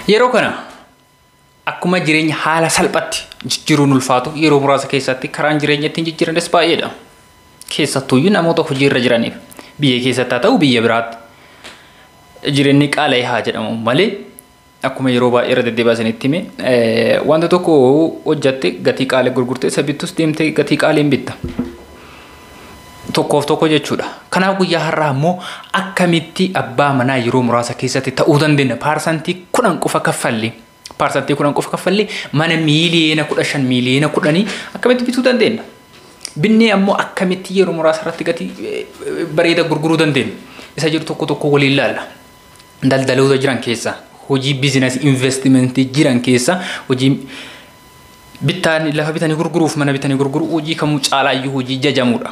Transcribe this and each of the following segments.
Yeroo kana akkuma jireenya haala salphatti jijjiiruun ulfaatu yeroo muraasa keessatti karaan jireenya ittiin jijjiiranis baay'eedha. Keessattuyyuu namoota hojiirra jiraniif biyya keessatti haa ta'u biyya biraatti jireenyi qaala'ee haa jedhamu malee akkuma yeroo baay'ee irra deddeebi'aa isinitti hime wanta tokko hojjatte gatii qaalii gurgurtee isa bittus deemtee gatii qaaliin bitta. Tokkoof tokko jechuudha. Kanaaf guyyaa har'aa immoo akkamitti abbaa manaa yeroo muraasa keessatti ta'uu dandeenya 10% qofa kaffallee 10% qofa kaffallee mana 15 miiliyoona 10 miiliyoona akkamitti bituu dandeenya? Binnee ammoo akkamitti yeroo muraasa irratti gatii bareeda gurguruu dandeenya? Isa jiru tokko tokko waliin ilaalla. Daldaloota jiran keessa hojii biizinasii investimentii jiran keessa hojii bittaan lafa bitanii gurguruuf mana bitanii gurguruu hojii kamuu caalaayyuu hojii jajamuudha.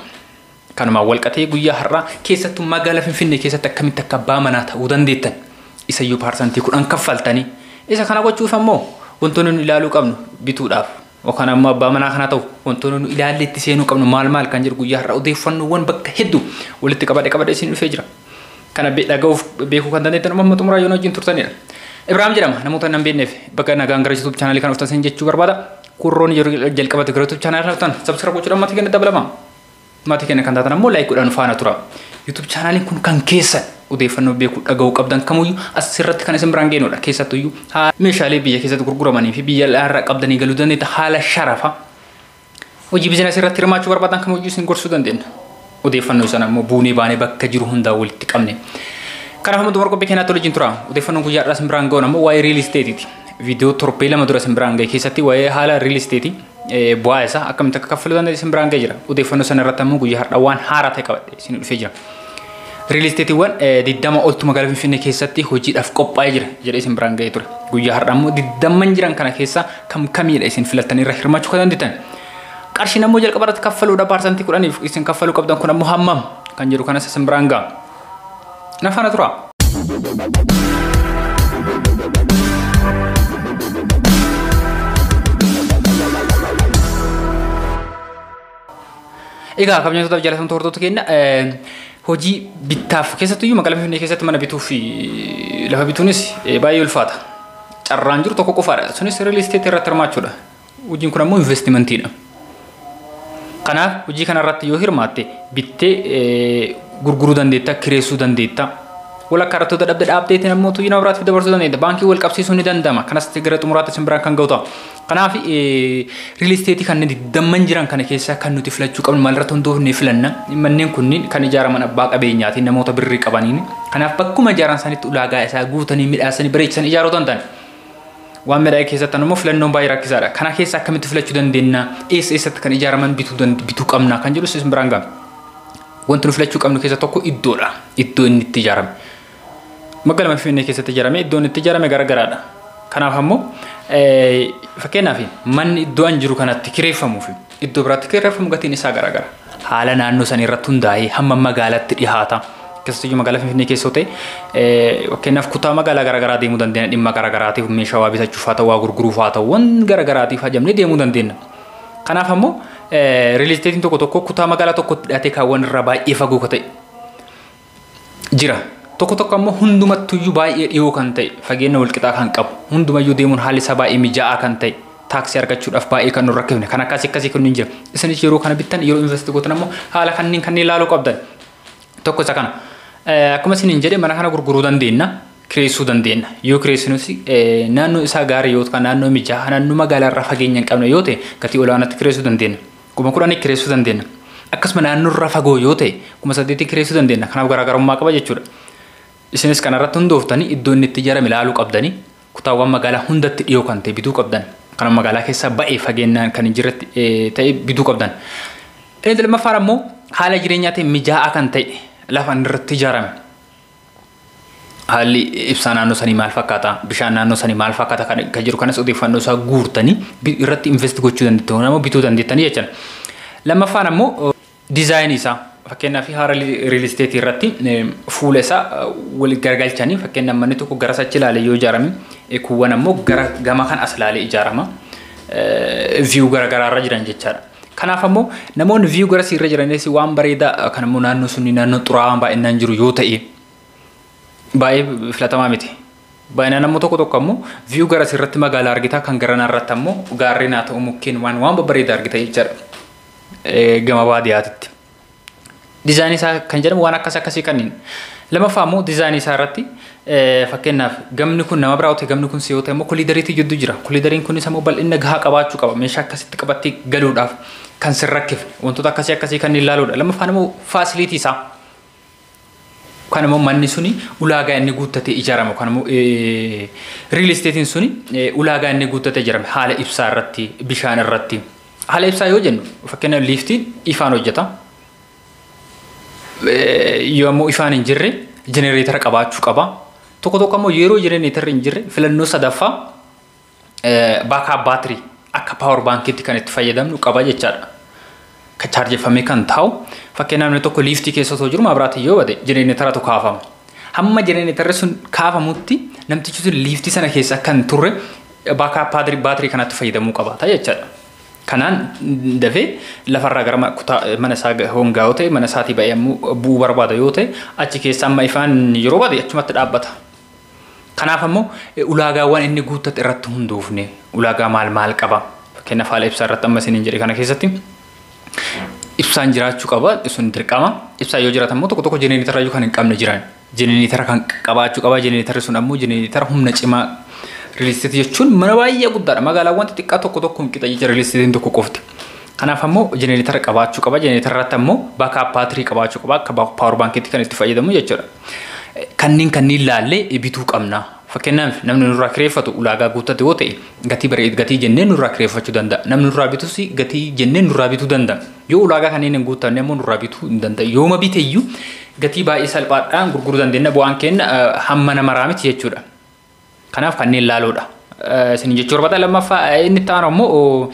Kanumaan walqatee guyyaa har'aa keessattuu magaalaa Finfinnee keessatti akkamitti akka abbaa manaa ta'uu dandeettan isayyuu 10% kaffaltanii isa kana gochuuf ammoo wantoonni nu ilaaluu qabnu bituudhaaf yookaan ammoo abbaa manaa kana ta'u wantoonni nu ilaallee itti seenuu qabnu maal maal kan jedhu guyyaa har'aa odeeffannoowwan bakka hedduu walitti qabadhe qabadhe isin dhufee jira. Kana dhaga'uuf beekuu kan dandeettan amma xumuraa yoo wajjin turtanidha. Ibraahim jedhama namoota hin beekneef bakka nagaan gara YouTube chaanaalii kana dhuftan jechuu barbaada. Kurroon yeroo jalqabate gara YouTube chaanaalii kana dhuftan subscribe gochuudhaan maatii keenya dabalama. Maatii keenya kan taatan ammoo like godhaan faana tura. YouTube chaanaaliin kun kan keessan odeeffannoo beekuu dhaga'uu qabdan kamuyyuu asirratti kan isin biraan geenyudha. Keessattuyyuu meeshaalee biyya keessatti gurguramanii fi biyya alaarraa qabdanii galuu dandeetta haala sharafa. Hojii biizinasii irratti hirmaachuu barbaadan kamuyyuu isin gorsuu dandeenya. Odeeffannoo sana immoo buunee baanee bakka jiru hundaa walitti qabne. Kanaaf ammoo xumura qophii keenyaatti waliin tura. Odeeffannoon guyyaa har'aa isin biraan ga'uun ammoo waa'ee real estateeti. Viidiyoo torbee 2 dura isin biraan ga'e keessatti waa'ee haala real estateii bu'aa isaa akkamitti akka kaffaluu danda'e isin biraan ga'e jira. Odeeffannoo sana irratti ammoo guyyaa har'aa waan haaraa ta'e qabadhe isin dhufee jira. Real estateewwan 20 oltu magaalaa Finfinnee keessatti hojiidhaaf qophaa'ee jira jedhee isin biraan ga'ee ture. Guyyaa har'aa ammoo 20 jiran kana keessa kam kamiidha isin filattanii irra hirmaachuu kan dandeettan. Qarshiin ammoo jalqaba irratti kaffaluudha 10% isin kaffaluu qabdan kun ammoo hammam kan jedhu kanas isin biraan ga'a. Na faana tura. Egaa kabajamtoota fi jaallatamtoota hordoftoota keenya hojii bittaaf keessattuyyuu magaalaa Finfinnee keessatti mana bituu fi lafa bituunis baay'ee ulfaata. Carraan jiru tokko qofaadha. Sunis real estate irratti hirmaachuudha. Hojiin kun ammoo investimentiidha. Kanaaf hojii kana irratti yoo hirmaatte bittee gurguruu dandeetta, kireessuu dandeetta. Walakkaa irratti dadhabde dhaabdeetiin ammoo tuyyuu nama biraatiif dabarsuu dandeetta. Baankii wal qabsiisuu ni danda'ama. Kanas gara xumuraatti isin biraan kan ga'u ta'a. Kanaaf real estate kanneen 20 jiran kana keessaa kan nuti filachuu qabnu maalirratti hundoofnee filanna. Manneen kunniin kan ijaaraman abbaa qabeenyaatiin namoota birrii qabaniin. Kanaaf bakkuma ijaaran sanitti ulaagaa isaa guutanii midhaasanii bareechisanii ijaaruu danda'an. Waan midhaa'e keessatti ammoo filannoon baay'ee rakkisaadha. Kana keessa akkamitti filachuu dandeenya? Eessa eessatti kan ijaaraman bituu qabna kan jedhu isin biraan ga'a. Wanti nu filachuu qabnu keessa tokko iddoodha. Iddoo inni itti ijaarame. Magaalaa Finfinnee keessatti ijaarame iddoon itti ijaarame garagaraadha. Kanaaf ammoo fakkeenyaaf manni iddoo an jiru kanatti kireeffamuu fi iddoo biraatti kireeffamu gatiin isaa garagara. Haala naannoo sanii irratti hundaa'ee hamma magaalaatti dhihaata. Keessattuu magaalaa Finfinnee keessa ta'e fakkeenyaaf kutaa magaalaa garagaraa deemuu dandeenya dhimma garagaraatiif meeshaa waa bitachuuf haa ta'u waa gurguruuf haa ta'u waan garagaraatiif hajamnee deemuu dandeenya. Kanaaf ammoo real estatein tokko tokko kutaa magaalaa tokkotti dhiyaatee kaawwan irraa baay'ee fagoo ka ta'e jira. Tokko tokko ammoo hundumattuyyuu baay'ee dhiyoo kan ta'e fageenya walqixaa kan qabu hundumayyuu deemuun haalli isaa baay'ee mijaa'aa kan ta'e taaksii argachuudhaaf baay'ee kan nu rakkifne kan akkasii akkasii kunniin jira. Isinis yeroo kana bittan yeroo invest gootan ammoo haala kanneen kanneen ilaaluu qabdan. Tokko isa kana. Akkuma isiniin jedhe mana kana gurguruu dandeenya. Kireessuu dandeenya. Yoo kireessinus naannoo isaa gaarii yoo ta'u naannoo mijaa'aa naannoo magaalaa irraa fageenya hin qabne yoo ta'e gatii olaanaatti kireessuu dandeenya. 10,000 kireessuu dandeenya. Akkasuma naannoo irraa fagoo yoo ta'e 8,000 kireessuu dandeenya. Kanaaf garaagarummaa qaba jechuudha. Isinis kanarratti hundooftanii iddoo inni itti ijaarame ilaaluu qabdanii kutaawwan magaalaa hundatti dhiyoo kan ta'e bituu qabdan. Kan magaalaa keessaa ba'ee fageenyaan kan hin jirretti ta'e bituu qabdan. Inni lammaffaan ammoo haala jireenyaa ta'e mijaa'aa kan ta'e lafa inni irratti ijaarame. Haalli ibsaa naannoo sanii maal fakkaata? Bishaan naannoo sanii maal fakkaata? Kan jiru kanas odeeffannoo isaa guurtanii irratti invest gochuu dandeettu nama bituu dandeettanii jechuudha. Lammaffaan ammoo diizaayinii isaa fakkeenyaaf haala real estate irratti fuula isaa wal garagalchanii fakkeenyaaf manni tokko gara achi ilaalee yoo ijaarame kuuwwan ammoo gara gama kan as ilaalee ijaarama. View garaagaraa irra jiran jechaadha. Kanaaf ammoo namoonni view gara irra jiranis waan bareedaa kan ammoo naannoo sunni naannoo xuraawaan baay'inaan jiru yoo ta'e baay'ee filatamaa miti. Baay'inaan ammoo tokko tokko ammoo view gara asirratti magaalaa argita, kan garanaa irratti ammoo gaarreen haa ta'u mukkeen waan babbareedaa argita jechaadha. Gama baadiyyaatitti. Diizaayinii isaa kan jedhamu waan akkas akkasii kanneen. Lamaffaa immoo diizaayinii isaa irratti, fakkeenyaaf gamni kun nama biraa yoo ta'e, gamni kun si yoo ta'e immoo koliidariitu jidduu jira. Koliidariin kunis immoo bal'ina gahaa qabaachuu qaba. Meeshaa akkasitti qabattee galuudhaaf kan sin rakkifne wantoota akkasii akkasii kanneen ilaaluudha. Lammaffaan immoo facility isaa. Kan immoo manni suni ulaagaa inni guuttatee ijaarame, kan immoo real estateiin suni ulaagaa inni guuttatee ijaarame haala ibsaa irratti, bishaan irratti. Haala ibsaa yoo jennu, fakkeenyaaf liiftiin ifaan hojjeta. Yoo ammoo ifaan hin jirre jenereetara qabaachuu qaba. Tokko tokko ammoo yeroo jenereetarri hin jirre filannoo sadaffaa backup battery akka power bankiitti kan itti fayyadamnu qaba jechaadha. Kan chaarjeffamee kan taa'u, fakkeenyaaf namni tokko liiftii keessa osoo jiru maabiraatiin yoo bade jenereetaratu kaafama. Hamma jenereetarri sun kaafamutti namtichi sun liiftii sana keessa akka hin turre backup battery kanatti fayyadamuu qabaata jechaadha. Kanaan dafee lafarraa gara kutaa mana isaa hongaa yoo ta'e, mana isaatii ba'ee ammoo bu'uu barbaada yoo ta'e, achi keessa amma ifaan yeroo bade achumatti dhaabbata. Kanaaf ammoo ulaagaawwan inni guuttate irratti hundoofne ulaagaa maal maal qaba? Fakkeenyaaf haala ibsaa irratti amma isiniin jedhe kana keessatti ibsaan jiraachuu qaba, sun dirqama. Ibsaan yoo jiraatan immoo tokko tokko jenereetara iyyuu kan hin qabne jiran. Jenereetara kan qabaachuu qaba. Jenereetarri sun ammoo jenereetara humna cimaa. Real estate jechuun mana baay'ee guddaadha. Magaalaawwan xixiqqaa tokko tokko hin qixa jecha real estateiin tokko qofti. Kanaaf ammoo jenereetara qabaachuu qaba. Jenereetara irratti ammoo backup battery qabaachuu qaba. Akka power bankiitti kan itti fayyadamu jechuudha. Kanneen kanneen laallee bituu qabna. Fakkeenyaaf namni nurraa kireeffatu ulaagaa guuttate yoo ta'e gatii bareed gatii jennee nurraa kireeffachuu danda'a. Namni nurraa bitus gatii jennee nurraa bituu danda'a. Yoo ulaagaa kanneen hin guuttanne ammoo nurraa bituu hin danda'u. Yooma bite iyyuu gatii baay'ee salphaadhaan gurguruu dandeenya, bu'aan keenya hamma nama miti jechuudha. Kanaaf kanneen laaluudha. Isin jechuu barbaada. Lammaffaa inni itti aanu ammoo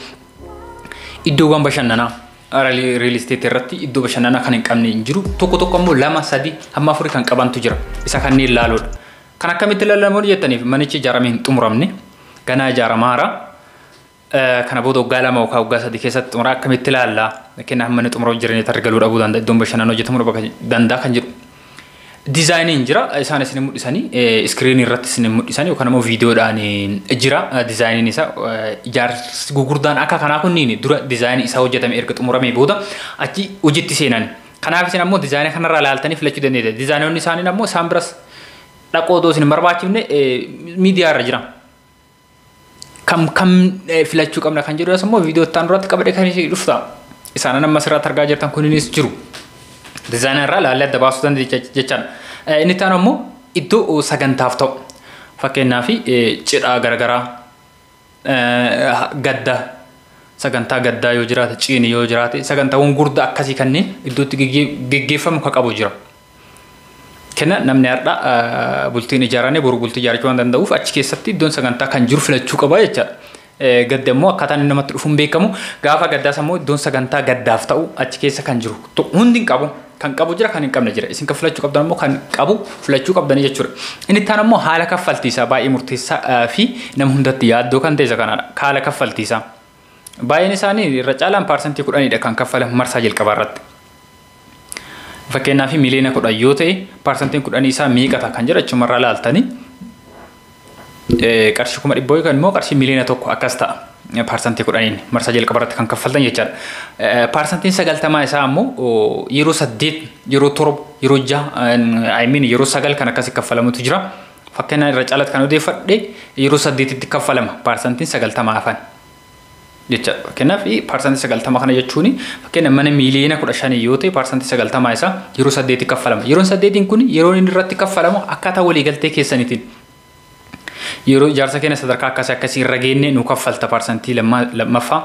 iddoowwan bashannanaa. Real estate irratti iddoo bashannanaa kan hin qabne hin jiru. Tokko tokko ammoo lama, sadi hamma afurii kan qabantu jira. Isa kanneen laaluudha. Kan akkamitti ilaalamu jettaniif, manichi ijaaramee hin xumuramne, ganaa ijaaramaara. Kana booda waggaa 2 yookaan waggaa 3 keessatti xumura, akkamitti ilaallaa? Fakkeenyaaf manni xumura jireenya galuu dhabuu danda'a, iddoon bashannanaa hojjetamuu danda'a kan jedhu. Diizaayiniin jira, isaan isin mul'isanii iskiriinii irratti isin mul'isanii yookaan immoo viidiyoodhaan jira diizaayiniin isaa. Ijaarsi gurguddaan akka kanaa kunniin dura diizaayinii isaa hojjetame, erga xumuramee booda achi hojiitti seenan. Kanaaf isin ammoo diizaayinii kanarraa ilaaltanii filachuu dandeenya. Diizaayinoonni isaanii ammoo isaan biras dhaqoo otoo isin hin barbaachifne miidiyaa irra jira. Kam kam filachuu qabna kan jedhu immoo viidiyoo itti aanu irratti qabadhee kan isin dhufta. Isaan amma asirratti argaa jirtan kunniinis jiru. Diizaayinii irraa ilaallee adda baasuu dandeenya jechaadha. Inni itti aanu ammoo iddoo sagantaaf ta'u. Fakkeenyaaf cidhaa garaagaraa, gadda, sagantaa gaddaa yoo jiraate, ciini yoo jiraate, sagantaawwan gurguddaa akkasii kanneen iddootti geggeeffamu kan qabu jira. Kenna namni har'a bultiin ijaarame boru bultii ijaarachuu waan danda'uuf achi keessatti iddoon sagantaa kan jiru filachuu qaba jechaadha. Gadda immoo akkaataan inni namatti dhufuun beekamu, gaafa gaddaas immoo iddoon sagantaa gaddaaf ta'u achi keessa kan jiru hundi hin qabu. Kan qabu jira, kan hin qabne jira. Isin kan filachuu qabdan immoo kan qabu filachuu qabdanii jechuudha. Inni itti aanu immoo haala kaffaltiisaa, baay'ee murteessaa fi nama hundatti yaaddoo kan ta'e isa kanadha. Haala kaffaltiisaa. Baay'een isaanii irra caalaan 10%dha kan kaffalan marsaa jalqabaa irratti. Fakkeenyaaf 10 miliyoona yoo ta'e 10% isaa meeqa ta'a kan jedhu achumarraa ilaaltanii qarshii 100,000 yookaan immoo qarshii 1 miliyoona akkas ta'a. 10%n marsaa jalqaba irratti kan kaffaltan jechaadha. 90% isaa ammoo yeroo 8, yeroo 7, yeroo 6, I mean yeroo 9 kan akkasii kaffalamutu jira. Fakkeenyaaf irra caalatti kan odeeffadhe yeroo 8tti kaffalama 90% hafan jechaadha. Fakkeenyaaf 90% kana jechuun fakkeenya mana 15 miliyoona yoo ta'e 90% isaa yeroo 8 kaffalama. Yeroon 8n kun yeroo inni irratti kaffalamu akkaataa waliigaltee keessaniitiin. Yeroo ijaarsa keenya sadarkaa akkasii akkasii irra geenne nu kaffalta paarsantii lammaffaa,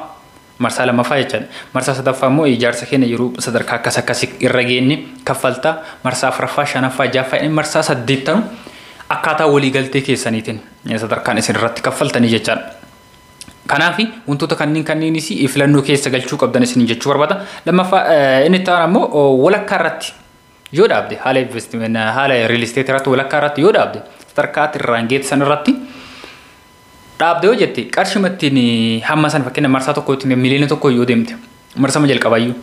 marsaa lammaffaa jechaadha. Marsaa sadaffaa immoo ijaarsa keenya yeroo sadarkaa akkas akkasii irra geenne kaffalta. Marsaa afuraffaa, shanaffaa, ja'affaa, marsaa saddeettanu akkaataa waliigaltee keessaniitiin sadarkaan isin irratti kaffaltanii jechaadha. Kanaaf wantoota kanneen kanneenis filannoo keessa galchuu qabdan isin jechuu barbaada. Lammaffaa inni itti aanu ammoo walakkaa irratti yoo dhaabde, haala investment haala real estate irratti walakkaa irratti yoo dhaabde, sadarkaa irraan geessisan irratti dhaabde yoo jette, qarshuma ittiin hamma sana, fakkeenya marsaa tokkotti 1 miliyoona yoo deemte, marsama jalqabaayyuu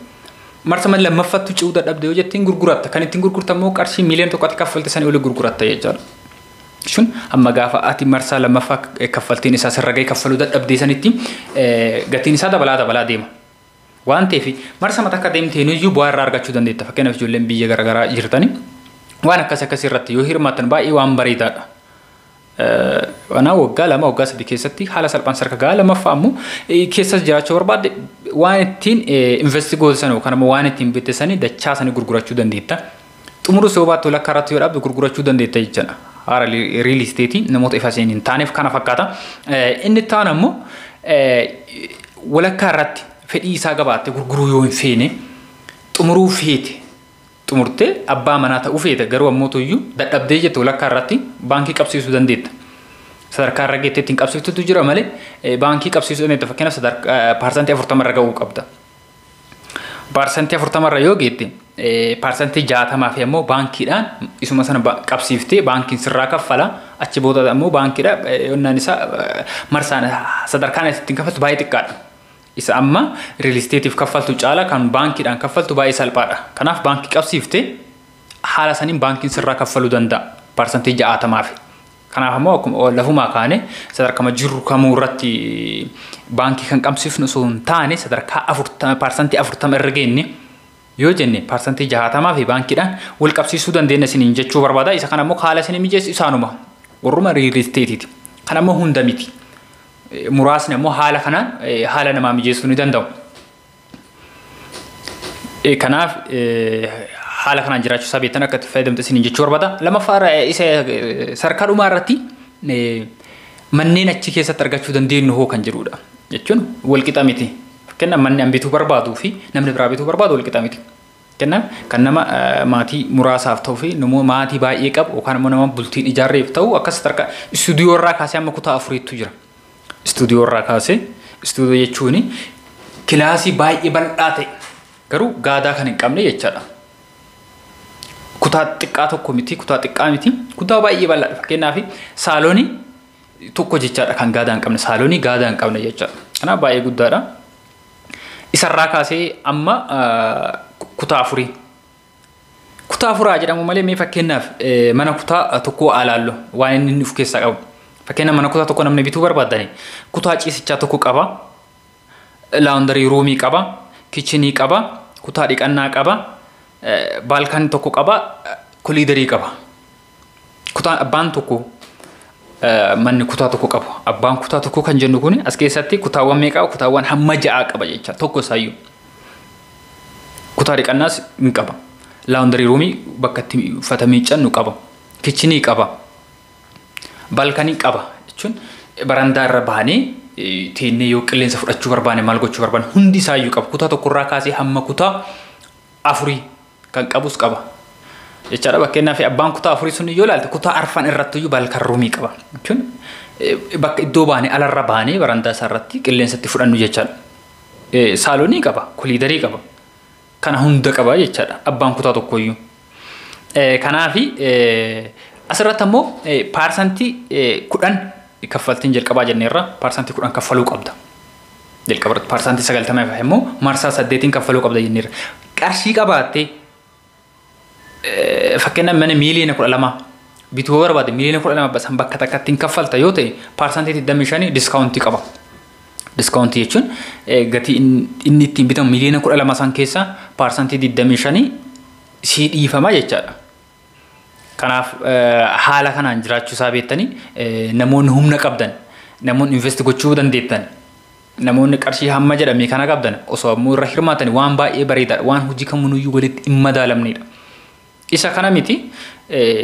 marsama lammaffaatti ce'uu dadhabde yoo jettiin gurguratta, kan ittiin gurgurta immoo qarshii 1 miliyoona ati kaffalte sanii olii gurguratta jechaadha. Jechuun amma gaafa ati marsaa lammaffaa kaffaltiin isaa sirra gahee kaffaluu dadhabdee sanitti gatiin isaa dabalaa dabalaa deema. Waan ta'eef marsaa mataa akka deemteen iyyuu bu'aa irraa argachuu dandeetta. Fakkeenyaaf ijoolleen biyya garaagaraa jirtani waan akkas akkasii irratti yoo hirmaattan baay'ee waan bareedaadha. Anaa waggaa 2 waggaa 3 keessatti haala salphaan sarka gahaa lammaffaa ammoo keessas jiraachuu barbaadde waan ittiin investi gootisan yookaan ammoo waan ittiin bitte sanii dachaa sanii gurgurachuu dandeetta. Xumurus yoo baattu lakka irratti yoo dhaabdu gurgurachuu dandeetta jechuudha. Haara real estate namoota ifa isheen hin taaneef kana fakkaata. Inni taan ammoo walakkaa irratti fedhii isaa qabaatte gurguruu yoo hin feene xumuruu feete xumurtee abbaa manaa ta'uu feete garuu ammoo tuyyuu dadhabdee jette walakkaa irratti baankii qabsiisuu dandeetta. Sadarkaa irra geettee ittiin qabsiiftutu jira malee baankii qabsiisuu dandeetta. Fakkeenyaaf sadarkaa 40% irra ga'uu qabda. 40% irra yoo geette 60% fi ammoo baankiidhaan isuma sana qabsiiftee baankiin sirraa kaffala. Achi booda ammoo baankiidha yonnaan isaa marsaan sadarkaan ittiin kaffaltu baay'ee xiqqaadha. Isa amma real estateef kaffaltu caala kan baankiidhaan kaffaltu baay'ee salphaadha. Kanaaf baankii qabsiiftee haala saniin baankiin sirraa kaffaluu danda'a 60% fi. Kanaaf ammoo akkuma lafumaa kaane sadarkama jirru kamuu irratti baankii kan qabsiifnu osoo hin taane sadarkaa 40% irra geenne yoo jenne 60% fi baankiidhaan wal qabsiisuu dandeenya isiniin jechuu barbaada. Isa kana ammoo haala isinii mijeessu isaanuma warruma real estateeti. Kana ammoo hunda miti. Muraasni ammoo haala kanaan haala namaa mijeessuu ni danda'u. Kanaaf haala kanaan jiraachuu isaa beektan akka itti fayyadamte isiniin jechuu barbaada. Lammaffaa isa sadarkaa dhumaa irratti manneen achi keessatti argachuu dandeenyu hoo kan jedhudha. Jechuun walqixa miti. Fakkeenyaaf manni an bituu barbaaduu fi namni biraa bituu barbaadu walqixa miti. Fakkeenyaaf kan nama maatii muraasaaf ta'uu fi nama maatii baay'ee qabu yookaan immoo nama bultiin ijaarreef ta'u akkas sadarkaa istuudiyoo irraa kaasee amma kutaa 4tti jira. Istuudiyoo irraa kaasee istuudiyoo jechuun kilaasii baay'ee bal'aa ta'e garuu gaadaa kan hin qabne jechaadha. Kutaa xiqqaa tokko miti, kutaa xiqqaa miti, kutaa baay'ee bal'aadha. Fakkeenyaaf saaloonii tokko jechaadha kan gaadaa hin qabne, saaloonii gaadaa hin qabne jechaadha. Kanaaf baay'ee guddaadha. Isarraa kaasee amma kutaa 4. Kutaa 4 jedhamu malee mee fakkeenyaaf mana kutaa tokkoo alaallu waan inni of keessaa qabu. Fakkeenyaaf mana kutaa tokko namni bituu barbaadani kutaa ciisichaa tokko qaba, laawundarii ruumii qaba, kichinii qaba, kutaa dhiqannaa qaba, baalkanii tokko qaba, koliidarii qaba. Kutaa abbaan tokko manni kutaa tokko qabu. Abbaan kutaa tokko kan jennu kun as keessatti kutaawwan meeqa? Kutaawwan hamma 6 qaba jecha tokko isaayyuu. Kutaa dhiqannaas ni qaba. Laawundarii ruumii bakka itti uffata miiccannu qaba. Kichinii qaba. Balkanii qaba jechuun barandaa irra baanee teennee yoo qilleensa fudhachuu barbaanne maal gochuu barbaanne hundi isaayyuu qaba. Kutaa tokkorraa kaasee hamma kutaa 4 kan qabus qaba. Jechaadha fakkeenyaaf abbaan kutaa 4 sun yoo ilaalte kutaa 4 irratti iyyuu balkan ruumii qaba. Jechuun bakka iddoo baanee alarra baanee barandaa isaa irratti qilleensa itti fudhannu jechaadha. Saaloonii qaba, koliidarii qaba. Kana hunda qaba jechaadha abbaan kutaa tokkoyyuu. Kanaaf asirratti ammoo 10% kaffaltiin jalqabaa jenneerra 10% kaffaluu qabda. Jalqaba irratti 90% immoo marsaa 8 kaffaluu qabda jenneerra. Qarshii qabaattee fakkeenyaaf mana miiliyoona 12 bituu barbaade miiliyoona 12 basan bakka takkatti hin kaffalta yoo ta'e 25% diskaawuntii qaba. Diskaawuntii jechuun gatii inni ittiin bitamu miiliyoona 12 san keessaa 25% sii dhiifama jechaadha. Kanaaf haala kanaan jiraachuu isaa beektanii namoonni humna qabdan, namoonni invest gochuu dandeettan, namoonni qarshii hamma jedhame kana qabdan osoo ammoo irra hirmaatan waan baay'ee bareedaadha. Waan hojii kamuuyyuu walitti hin madaalamnedha. Isa kana miti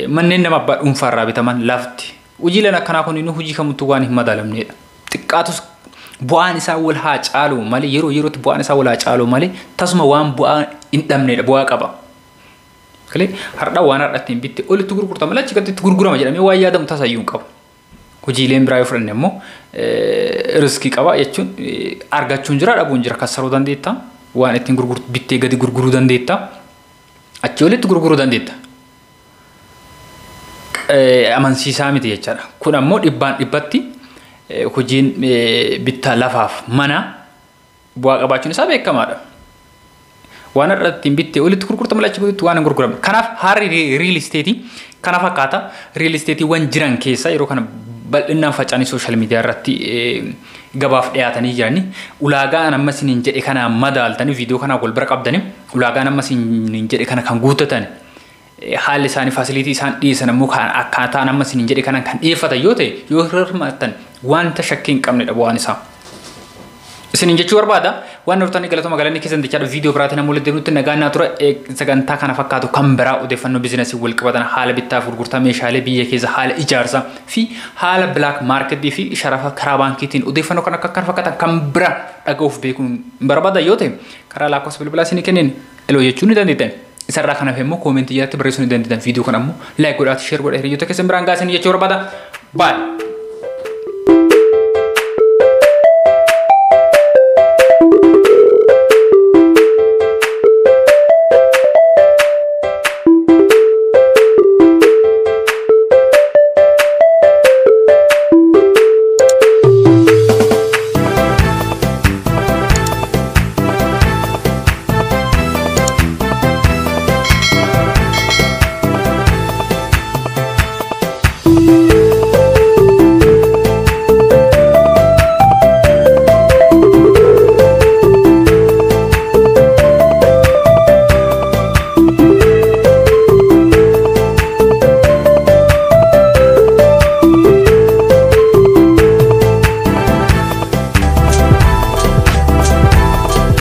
manneen nama abbaa dhuunfaa irraa bitaman lafti hojiileen akkanaa kun inni hojii kamuttuu waan hin madaalamnedha. Xiqqaatus bu'aan isaa wal haa caalu malee yeroo yerootti bu'aan isaa wal haa caalu malee tasuma waan bu'aa hin dhabnedha bu'aa qaba. Kalee har'a waan har'a ittiin bitte olitti gurgurtama malee achi gaditti gurgurama jedhamee waan yaadamu tasayyuu hin qabu. Hojiileen biraa yoo fudhanne immoo riskii qaba jechuun argachuun jira dhabuun jira kassaruu dandeetta waan ittiin bittee gadi gurguruu dandeetta achi olitti gurguruu dandeetta. Amansiisaa miti jechaadha. Kun ammoo dhibbaan dhibbatti hojiin bittaa lafaaf mana bu'aa qabaachuun isaa beekamaadha. Waan har'a ittiin bittee olitti gurgurtama malee achi gaditti waan hin gurguramne. Kanaaf haarri real estate Kana fakkaata real estateiiwwan jiran keessa yeroo kana bal'inaan faca'anii social media irratti gabaaf dhiyaatanii jirani. Ulaagaa amma isiniin jedhe kana madaaltanii, viidiyoo kanaa wal bira qabdanii, ulaagaa amma isiniin jedhe kana kan guuttatan, haalli isaanii, facility isaan dhiyeessan ammoo kan akkaataa amma isiniin jedhe kana kan dhiyeeffatan yoo ta'e, yoo hirmaattan wanta shakkii hin qabnedha bu'aan isaa. Isiniin jechuu barbaada. Waan hortanii galatoo galanni keessan jechaadha. Viidiyoo biraatiin ammoo deebinutti nagaan naa ture. Sagantaa kana fakkaatu kan biraa, odeeffannoo businessii wal qabatan, haala bittaa fi gurgurtaa meeshaalee biyya keessa, haala ijaarsaa fi haala black marketii fi sharafa karaa baankiitiin, odeeffannoo kan akka kana fakkaatan kan bira dhaga'uuf beekuun barbaada yoo ta'e, karaa lakkoofsa bilbilaa isinii kenneen eloo jechuu ni dandeettan. Isarraa kanaaf immoo commentii jalatti barreessuu ni dandeettan. Viidiyoo kana ammoo like godhaati, share godhaa, hiriyoota keessan biraan gaasanii jechuu barbaada. Baay'ee.